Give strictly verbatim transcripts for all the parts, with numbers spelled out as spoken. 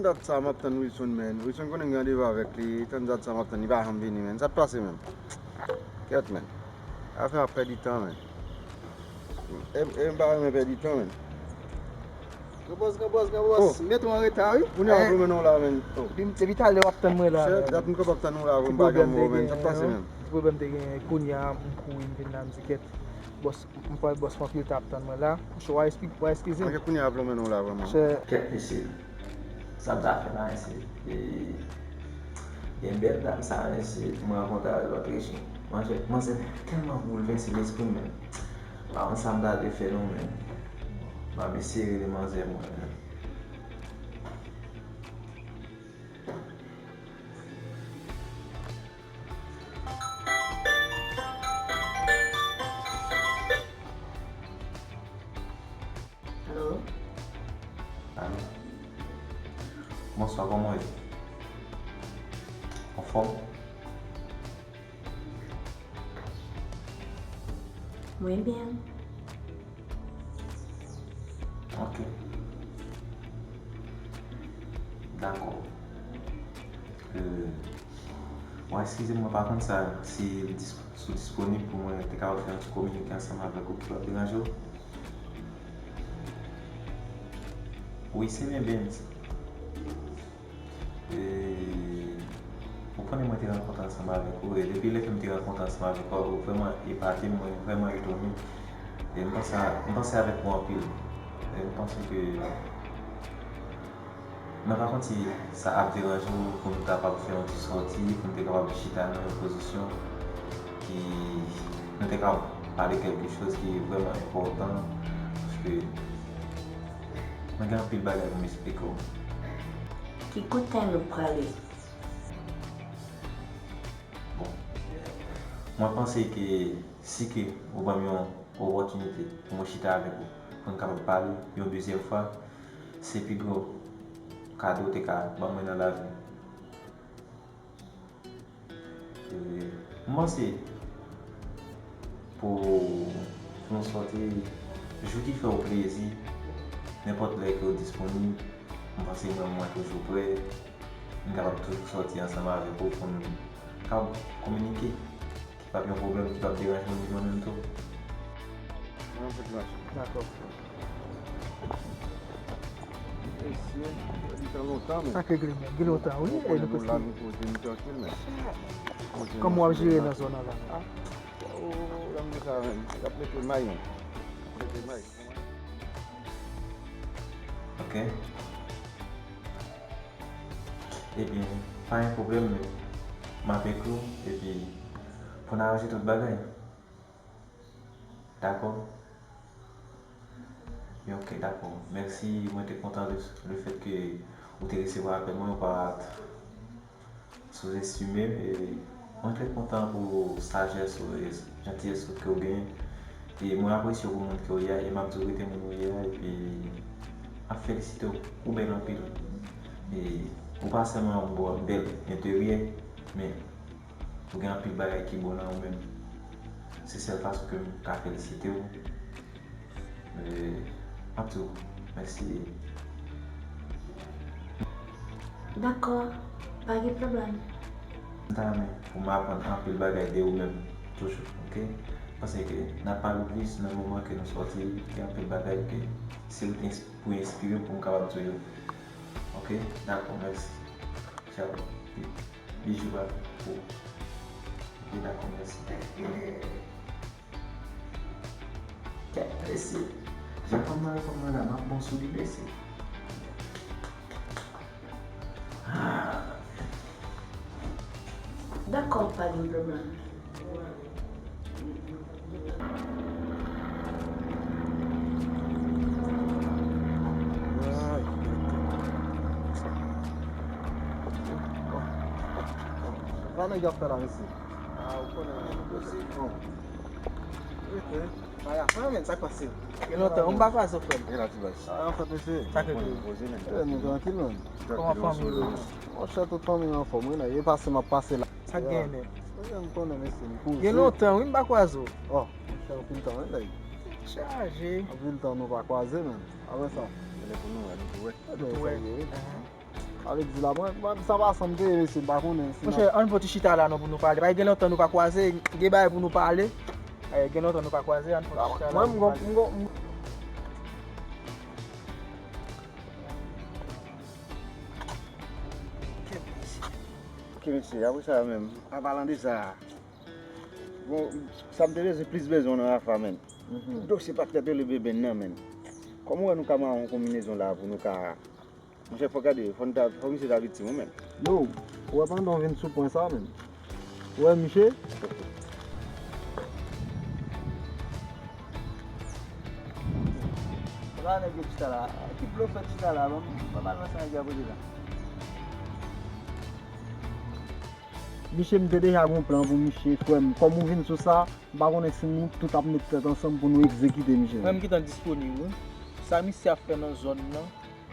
Dat sa m ap tann Wilson, men. Wilson konnen m gen randevou avèk li. Tann dat sa m ap tann, li pa janm vini, men. Sa k pase, men? Kèt, men. Afè ap pèdi tan, men. E, e m pa renmen pèdi tan, men. Gran bòs, gran bòs, gran bòs. Oh. Mete w an reta, wi. Kounye a w ap renmen nou la, men. Oh. Depi, depi talè w ap tann mwen la, men. Chèf, dat m kanpe ap tann ou la, vre, m pa janm wè w, men. Sa k pase, men? Ti pwoblèm te gen, kounye a, m kouri, m vin la, m di kèt. Bòs, m pral bòs mwen anpil tan ap tann mwen la. Monchè, w a espli-, w a eskize m. Anke kounye a ap lonmen nou la vrèman. Monchè. Kèt mesye. Sa m ta fè la mesye. E, gen bèl dam sa mesye, mwen rankontre avèl lòt jou. Manzè, manzè tèlman boulvèse lespri m menm. M pa konn sa m ta dwe fè non menm. M ap eseye rele manzè mwen menm. Alo? Alo? Bonswa, kòman w ye? Anfòm? Mwen byen. Ok. Dakò. Euh, bon, eskize m, mwen pa konn sa, si l dis-, si w disponib pou mwen te kapab fè yon ti kominike ansanm avèk ou ki p ap deranje w. Wi, se byen Benz. E, ou konnen mwen te rankontre ansanm avèk ou, e depi lè ke m te rankontre ansanm avèk ou, ou vrèman epate m, mwen vrèman etone. E m panse a, m panse avèk ou anpil. E m panse ke, mwen pa konn si sa ap deranje w pou nou kapab fè yon ti sòti, pou nou te kapab chita nan yon pozisyon ki nou te kapab pale kèlke choz ki vrèman enpòtan, paske mwen gen anpil bagay pou m esplike w. Ki kote nou prale? Bon. Mwen panse ke si ke ou ban m yon opòtinite pou mwen chita avèk ou, pou n kapab pale yon dezyèm fwa, se pi gwo kado w te ka ban mwen nan lavi m. E, m panse pou, pou nou sòti, jou ki fè w plezi, nenpòt lè ke w disponib, m panse mwen, mwen toujou prè, m kapab toujou sòti ansanm avèk ou pou n kapab kominike, ki p ap yon pwoblèm, ki p ap deranje w ni mwen menm tou. Mwen fèk mache. Dakò. Mesye, li tan lontan, men. Sa k regle, men. Gen lontan, wi. Ou konnen nou la, nou poze nou trankil, men. Kòman w ap jere nan zòn nan la? Ah, oh, lè m di sa, men, y ap mete may, men. Mete may. Ok. Ebyen, pa gen pwoblèm, men m ap ekri w, epi pou n aranje tout bagay. Dakò? Yo, ok, dakò. Mèsi, mwen te kontan de, le fèt ke ou te resevwa apèl mwen, ou pa t souzestime m, e mwen trè kontan pou sajès ou e jantiyès ou ke w genyen. E mwen apresye w pou moun ke w ye a, e m ap di w rete moun ou ye a, epi m ap felisite w, ou bèl anpil. E ou pa sèlman bèl enteryè, men ou gen anpil bagay ki bon nan ou menm. Se sèl fason ke m ka felisite w. E, m ap di w mèsi. Dakò, pa gen pwoblèm. M ta renmen pou m aprann anpil bagay de ou menm toujou, ok? Paske n ap pale plis nan moman ke nou sòti, gen anpil bagay ke si ou te ins-, pou enspire m pou m kapab di w yo. Ok, dakò, mèsi. Tchao. Bi-, bijou ba pou ou. Ok, dakò, mèsi. Kèt, mesye. Jan fanm nan reponn mwen la, m ap bon sou li, mesye. Ah. Dakò, pa gen pwoblèm. Sa nèg yo ap fè la, mesye? Ah, ou konnen, mesye. Bon. Rete. Ay, afè, men, sa k pase? Gen lontan, ou m pa kwaze w, frè m. E la, ti baz. Sa anfèt, mesye? Sa k rete? Poze, men. Eh, nou trankil, men. Kòman fanmi yo? Monchè, tout fanmi yo anfòm, wi, nèg. E pase m ap pase la. Sa k gen, men? Monchè, m konnen, mesye, m koze. Gen lontan, wi, m pa kwaze w. Oh, monchè, anpil tan, wi, nèg. Tèt chaje. Anpil tan nou pa kwaze, men. Apre sa. Genlè pou nou wè, nou tou wè. Nou tou wè. Sa ye, wi. Ahan. Avèk di la, mwen, mwen, sa pa sanm te ye, mesye, m pa konnen. Monchè, ann fon ti chita la non pou nou pale. Paske gen lontan nou pa kwaze, gen bagay pou nou pale. Eh, gen lontan nou pa kwaze, ann fon ti chita la pou nou pale. Ok, mesye, apre sa menm, an palan de sa, bon, sa m te bezwen plis bezwen nan Rafa, menn. Dosye pa t tèt rele Beben nan, menn. Kòman w wè nou ka mare yon konbinezon la pou nou ka Monchè, fò gade, fò n ta, fò misye ta viktim, wi, menn. Yo, ou wè pandan w vin sou pwen sa, menn. Ou wè misye? Sa nèg yo chita la. Ki blofè chita la, ban m, ban m al nan sa nèg yo ap rele la. Misye, m te deja gon plan pou misye, frè m. Kòm ou vin sou sa, m pa konnen si nou tout ap met tèt ansanm pou nou egzekite misye. Frè m gentan disponib, wi. Sa misye ap fè nan zòn nan,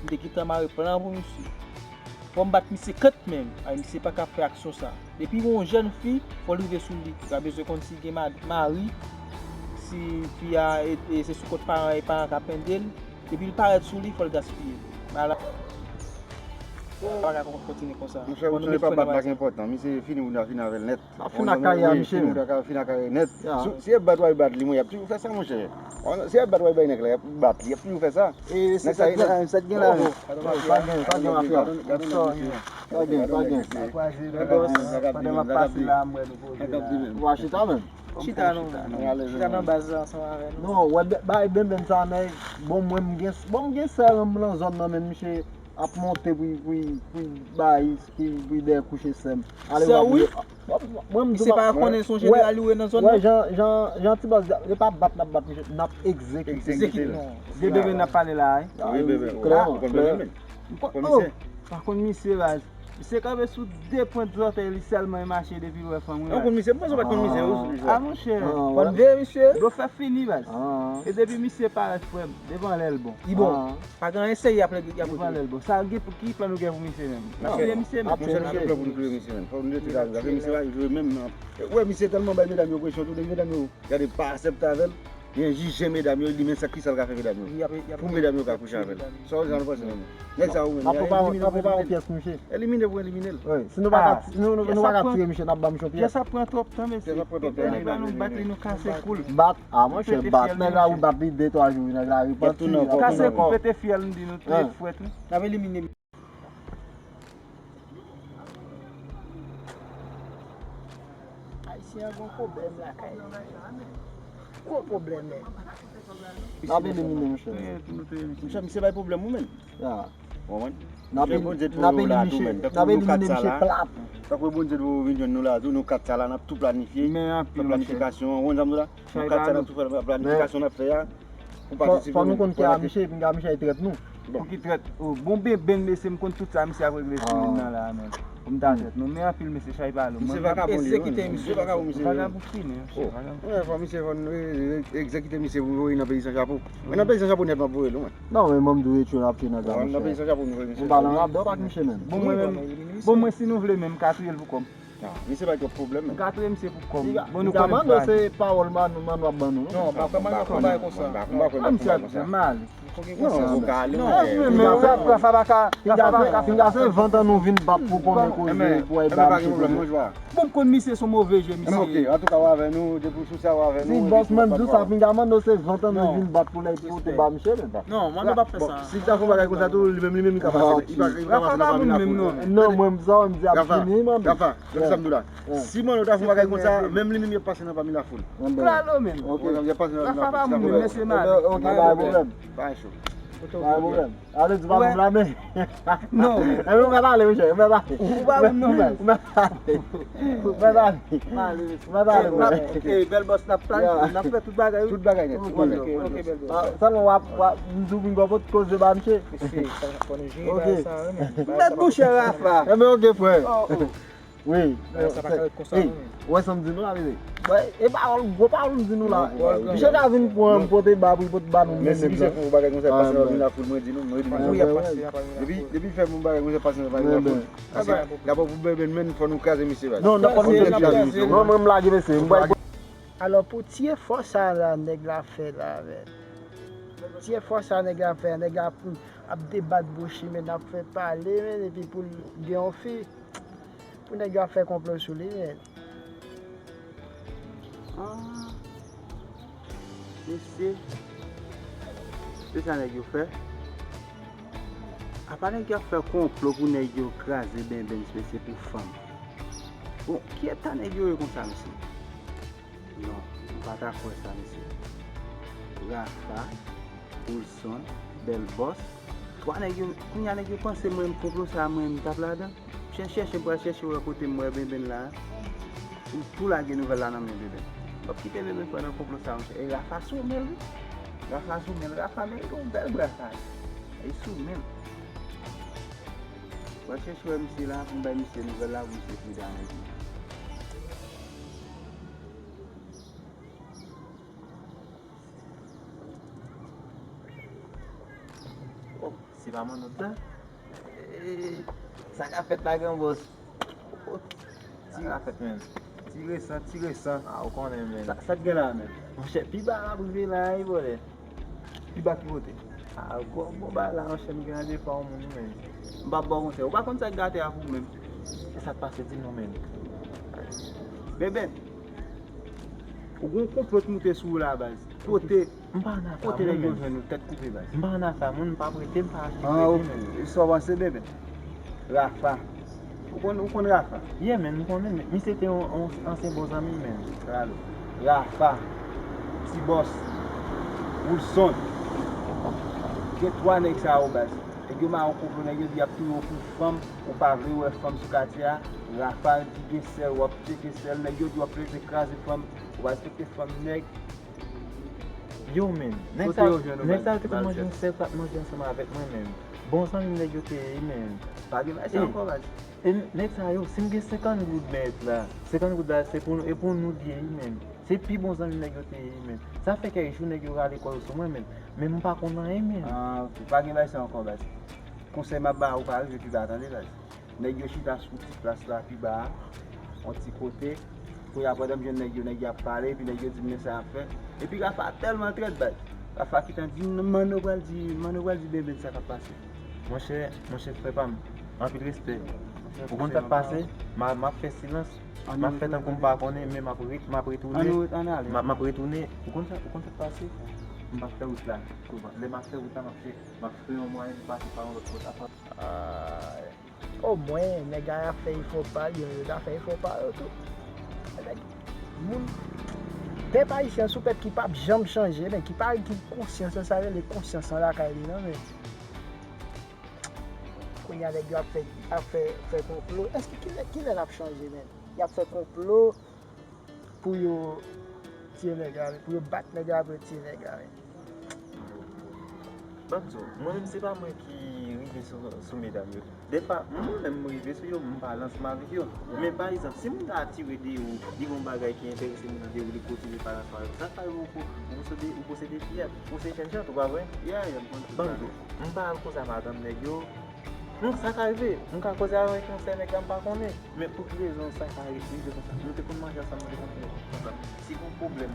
m te gentan mare plan pou misye. Fò m bat misye kant menm. Ay, misye pa ka fè aksyon sa. Depi yon jèn fi, fò l rive sou li. Li pa bezwen konn si gen ma-, mari, si fi a, e, e, se sou kont paran, e paran k ap pende l. Depi l parèt sou li, fò l gaspiye l. Bagay la pa ka kon-, kontinye konsa. Monchè, ou sonje pa bat la ki enpòtan. Misye fini, ou fini avè l nèt. N ap fin ak kari a, misye. Fini, ou ta ka fin ak kari nèt. Si, si y ap bat, w al bat li, mwen, y ap toujou fè sa, monchè. Si y ap bat, w al bay nèg la, y ap bat li, y ap toujou fè sa. E se sa k gen la, se sa k gen la. Sa gen, sa gen mafya. Sa gen, sa gen. Pandan m ap pase la, m wè nou poze la. Ou a chita menm? Chita non. Chita nan baz la ansanm avè nou. Non, wè, bay Benben sa, nèg. Bon, mwen, m gen, bon, m gen sè m nan zòn nan, men misye ap monte pou, pou, pou bay, pou, pou dèyè kouche sè m. Ale, w ap wi. Mwen, m di misye pa konnen se yon jeneral li ye nan zòn nan. Wè, jan, jan, jan ti baz, e pa bat n ap bat misye, n ap egzekite misye. Egzekite. Se Benben n ap pale la, wi. Wi, Benben. Klè, klè. M pa konn misye. Pa konn misye, baz. Misye kanpe sou de pwent zòtèy li sèlman, e mache depi l wè fanm, wi, baz. Ou konn misye? M panse w pa t konn misye, wi, sou li. A, monchè. Konn veye misye? Blofè fini, baz. E depi misye parèt, frè m, devan lè l bon. Li bon. Pa gen anyen serye y ap regle, y ap regle. Devan lè l bon. Sa gen pou ki plan nou gen pou misye menm? N ap touye misye menm. Monchè, nou gen plan pou nou touye misye menm. Fò nou rete la, paske misye pa jwe menm nan. Ou wè misye tèlman bay medam yo presyon tou, depi medam yo gade pa aksepte avè l, gen jije medam yo, li menm sa ki sa l ka fè medam yo. Pou medam yo ka kouche avè l. Sa w, sa nou panse menm? Nèg sa ou menm, n ap prepare, n ap prepare yon pyès pou misye. Elimine pou elimine l. Wi, si nou pa ka, nou, nou, nou pa ka tire misye, n ap ba misye yon pyès. Pyès ap pran twòp tan, mesye. Pyès ap pran twòp tan. Epi nou bat li, nou kase kou l. Bat, a monchè, bat. Nèg la ou bat li de twa jou, nèg la repanti. Kase kou, pete fyèl, m di nou, tou frèt, wi. N ap elimine. Ayisyen an gon pwoblèm lakay li. Gwo pwoblèm, men. N ap elimine misye. Monchè, misye bay pwoblèm ou menm. Ya. Konprann? N ap, Bondye tou la tou, men. Tankou nou kat sa la. Tankou Bondye tou vin jwenn nou la tou, nou kat sa la, n ap tou planifye. Planifikasyon, ou konn sa m di w la? Nou kat sa n ap tou fè, planifikasyon n ap fè a. Fò nou konn kè a misye, pinga misye ay trèt nou. Pou ki trèt? O, bon, Benben, mesye, m konn tout sa misye ap regle sou moun nan la, men. Pou m ta trèt nou, men anpil mesye chay pa lou. Misye vakabon li, wi. Misye vakabon fini, misye vakabon. Wi, fò misye, fò nou egzekite misye pou voye nan peyi san chapo. Men nan peyi san chapo nèt m ap voye l, wi. Non, men manm dwe etye n ap fini nan misye. Nan peyi san chapo nou voye misye. Ou pa nan radòt ak misye menm. Bon, mwen menm, bon, mwen si nou vle menm, m ka touye l pou kò m. Misye bay twòp pwoblèm, men. M ka touye misye pou kòm. Bon, nou konnen mando se pawòl Manou, Manou ap ban nou, non? Non, m pa kwè Manou ap fè bagay konsa. A, misye ap fè mal. Non, ou ka ale, non, men Rafa, Rafa pa ka, Rafa pa ka. Pinga se vant an nou vin bat pou konnen koze, pou al ba misye koze. Bon, m konn misye se yon move je, misye. Ok, antouka, w avè nou, depi w sou sa, w avè nou. Si bòs mwen di w sa, pinga mando se vant an nou vin bat pou lè pou te ba misye, men. Non, mando p ap fè sa. Si l ta fè yon bagay konsa tou, li menm, li menm, li ka pase, li pa, li pa pase nan pami lafoul, non. Non, mwen, sa w di ap fini, mando. Rafa, Rafa, tande sa m di w la. Si Manno ta fè yon bagay konsa, menm li menm, y ap pase nan pami lafoul. Klalo menm. Ok, y ap pase nan pami lafoul. Rafa pa moun menm, mesye, m ale. Ok, pa gen pwoblèm. Pa cho. Pa gen pwoblèm. Ale, di pa moun la, men. Non. Enben, ou mèt ale, monchè, ou mèt ale. Ou pa moun non, men. Ou mèt ale. Ou mèt ale. M ale, mesye. Ou mèt ale, monchè. Ok, bèl bòs, n ap planifye, n ap fè tout bagay, wi. Tout bagay nèt. Ok, ok, bèl bòs. Sèlman w ap, w ap, m di w, m gon pot koze ba misye. Mesye, fò nou jere bagay sa, wi, men. M mèt bouche Rafa. Enben, ok, frè. Wi. Sa pa ka ret konsa, non, men. Ou wè sa m di nou la, bebe? E pawòl, gwo pawòl m di nou la. Misye ka vin pran, pote ba pou l pote ba nou, men si misye fè yon bagay konsa, pase nan pami lafoul, mwen di nou, mwen di nou. Wi, y ap pase nan pami lafoul. Depi, depi fè yon bagay konsa, pase nan pami lafoul. Paske, dabò pou Beben, men, fò nou kraze misye, baz. Non, n ap kraze misye. Non, mwen, m lage misye. Alò, pou ti efò sa la, nèg la fè la, men. Ti efò sa, nèg la fè, nèg la Ap debat bouch li, men ap fè pale, men, epi pou l gen yon fi, pou nèg yo ap fè konplo sou li, men. Ah, mesye, se sa nèg yo fè. Apa nèg yo ap fè konplo pou nèg yo kraze Benben, mesye, pou fanm. Bon, ki eta nèg yo ye konsa, mesye? Non, m pa ta kwè sa, mesye. Rafa, Wilson, Bèl Bòs, twa nèg yo, kounye a nèg yo panse mwen, konplo sa a, mwen, m t ap ladan. Chèche, chèche, m pral chèche wè kote m wè Benben la. M tou lage nouvèl la nan men Benben. M p ap kite Benben pran nan konplo sa a, monchè. E Rafa sou men l, wi. Rafa sou men l. Rafa, men li gen yon bèl bra sa a. Li sou men l. M pral chèche wè misye la, pou m bay misye nouvèl la, pou misye fouda nèg yo. Oh, se pa Manno la? Eh, sa k ap fèt la, gran bòs? Oh, ti, sa k ap fèt, menm? Ti resan, ti resan. Ah, ou konnen, menm. Sa, sa k gen la, menm? Monchè, pi ba l ap rive la, wi, bòdè. Pi ba ki kote? Ah, gwo, gwo ba la, monchè, m gen randevou ak yon moun, wi, menm. M p ap ba w konsèy. Ou pa konn sa k gate a pou ou menm. E sa k pase, di m non, menm. Benben, ou gon konplo k moute sou ou la, baz. Kote, m pa nan afè kote moun, nèg yo menm jwenn ou tèt koupe, baz? M pa nan afè moun, m p ap rete, m pa achte kredi, menm. Ah, ok. Sa w panse, Benben? Rafa. Ou konn, ou konn Rafa? Yeah, menm, m konnen, menm. Misye te yon, yon ansyen bon zanmi m, menm. Alo. Rafa. Ti Bòs. Wilson. Gen twa nèg sa yo, baz. Nèg yo mare yon konplo, nèg yo di y ap touye w pou fanm, ou pa vle wè fanm sou katye a. Rafa di gen sèl, w ap tcheke sèl, nèg yo di w ap leve kraze fanm, ou pa respekte fanm nèg. Yo, menm, nèg sa yo, nèg sa yo te konn manje yon sèl plat manje ansanm avèk mwen, menm. Bon zanmi nèg yo te ye, menm. Pa gen bagay sa ankò, baz. E nèg sa yo, si m gen senkant goud, mèt la, senkant goud la, se pou nou, e pou nou l ye, wi, menm. Se pi bon zanmi nèg yo te ye, wi, menm. Sa fè kèk jou nèg yo rale kò yo sou mwen, menm. Men m pa konn anyen, menm. Ah, ok. Pa gen bagay sa ankò, baz. Konsèy m ap ba ou pa rive pi ba, tande, baz. Nèg yo chita sou ti plas la pi ba a, yon ti kote. Kounye a, pandan m jwenn nèg yo, nèg yo ap pale, epi nèg yo di m men sa y ap fè. Epi Rafa tèlman trèt, baz. Rafa gentan di m, Manno pral di, Manno pral di Benben sa k ap pase. Monchè, monchè, frè pa m, anpil respè. Ou konn sa k pase? M a, m ap fè silans. M ap fè tankou m pa konnen, men m ap re-, m ap retounen. M ap, m ap retounen. Ou konn sa, ou konn sa k pase? M ap fè wout la. Lè m ap fè wout la, m ap fè, m ap fè yon mwayen pou pase pa yon lòt kote. Ay. Omwen, nèg la ap fè efò pa l, yo, yo ta fè efò pa yo tou. Nèg, moun, pèp ayisyen sou pèp ki p ap janm chanje, men ki pa gen konsyans, sa rele konsyans lan lakay li, non, men. Kounye a, nèg yo ap fè, ap fè, fè konplo. Èske kilè, kilè l ap chanje, men? Y ap fè konplo pou yo tiye nèg la, men, pou yo bat nèg la, pou yo tiye nèg la, men. Ban m di w, mwen menm, se pa mwen ki rive sou, sou medam yo. Dèfwa, mwen menm m rive sou yo, m pale ansanm avèk yo. Men pa egzanp, si moun nan atire de ou, li gen yon bagay ki enterese moun nan de ou, li kontinye pale ansanm avèk ou, sa fè ou, ou posede, ou posede fiyèt, ou se jènjan tou, pa vre? Yeah, yeah, m konn tout bagay. Ban m di w, m pa al koze a madanm nèg yo. Non, sa ka rive. M ka koze avèk yon sèl nèg la m pa konnen. Men pou ki rezon sa ka rive konsa? Nou te konn manje ansanm, nou te konn fè konsa. Si gon pwoblèm,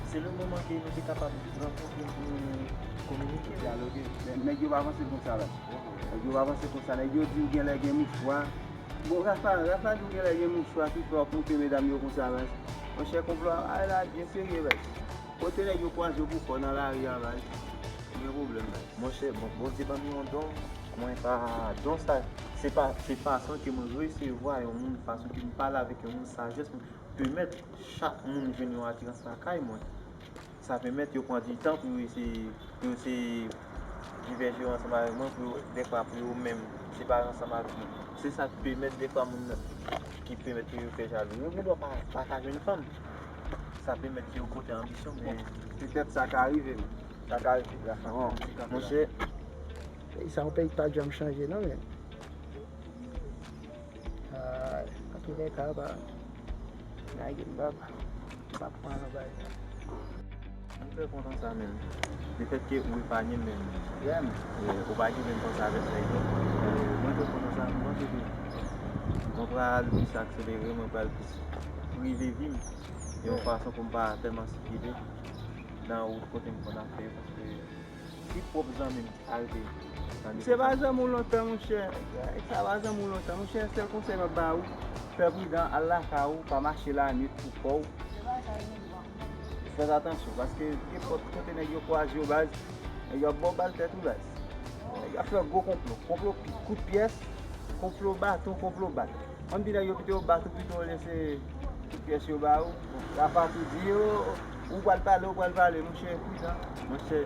se le moman ke nou te kapab rankontre pou nou kominike. Dyaloge. Nèg yo pa panse konsa la. Nèg yo pa panse konsa. Nèg yo di w genlè gen mouchwa. Bon, Rafa, Rafa di w genlè gen mouchwa ki fè w ap moute medam yo konsa la. Monchè, konplo a, ay la, byen serye, baz. Kote nèg yo kwaze w pou fò nan lari a, baz? Ou gen pwoblèm, baz. Monchè, bon, Bondye ban m yon don, mwen pa, don sa, se pa, se fason ke mwen resevwa yon moun, fason ke m pale avèk yon moun, sajès mwen pèmèt chak moun jwenn yon atirans lakay mwen. Sa pèmèt yo pran di tan pou yo eseye, pou yo eseye divèje yo ansanm avèk mwen, pou yo, dèfwa, pou yo menm separe ansanm avèk mwen. Se sa k pèmèt, dèfwa, moun nan, ki pèmèt ke yo fè jalou. Yo gen dwa pa, pa ka jwenn fanm. Sa pèmèt ke yo pote anbisyon, men petèt sa ka rive, men. Sa ka rive, Rafa. Bon, monchè, peyi sa, yon peyi k pa janm chanje, non, men. Ay, antoulèka, pa lage m, papa. M p ap pran nan bagay sa. Mwen trè kontan sa, menm. Lefètke ou epanye m, menm. Yeah, man. Ou pa gen menm konsa avèk nèg yo. Mwen trè kontan sa, mwen panse ke mwen pral plis akselere, mwen pral plis prive vi m yon fason pou m pa tèlman sikile nan wout kote m konn ap fè yo, paske si pwòp zanmi m ta rete Se pa zanmi w lontan, monchè. Sa pa zanmi w lontan, monchè. Sèl konsèy m ap ba ou, fè pridan, al lakay ou, pa mache lannuit pou kò w. Fè atansyon, paske nenpòt kote nèg yo kwaze yo, baz, nèg yo ap ba w bal tèt ou, baz. Nèg yo ap fè gwo konplo. Konplo pi- kout pyès, konplo baton, konplo bal. Ann di nèg yo pito yo bat ou, pito yo lese tout pyès yo ba ou. Rafa tou di yo, ou pral pale, ou pral pale, monchè, pridan. Monchè,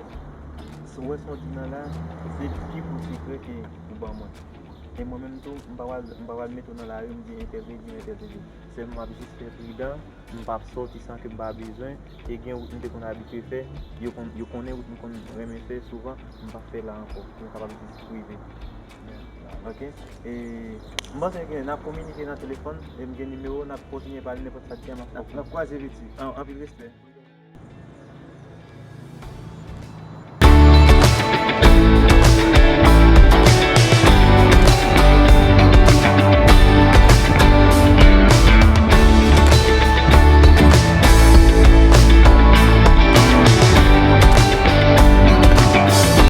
si w wè sa w di nan la, se pi gwo sekrè ke ou ban mwen. E mwen menm tou, m pa pral, m pa pral mete w nan lari, m di entèl te di, entèl te di. Sèlman m ap jis fè pridan, m p ap sòti san ke m pa bezwen, e gen wout m te konn abitye fè, yo konn, yo konnen wout m konn renmen fè souvan, m p ap fè la ankò, pou m kapab jis rive. Ok? E m panse ke n ap kominike nan telefòn, e m gen nimewo, n ap kontinye pale nenpòt sa k gen, n ap, n ap kwaze piti. An-, anpil respè.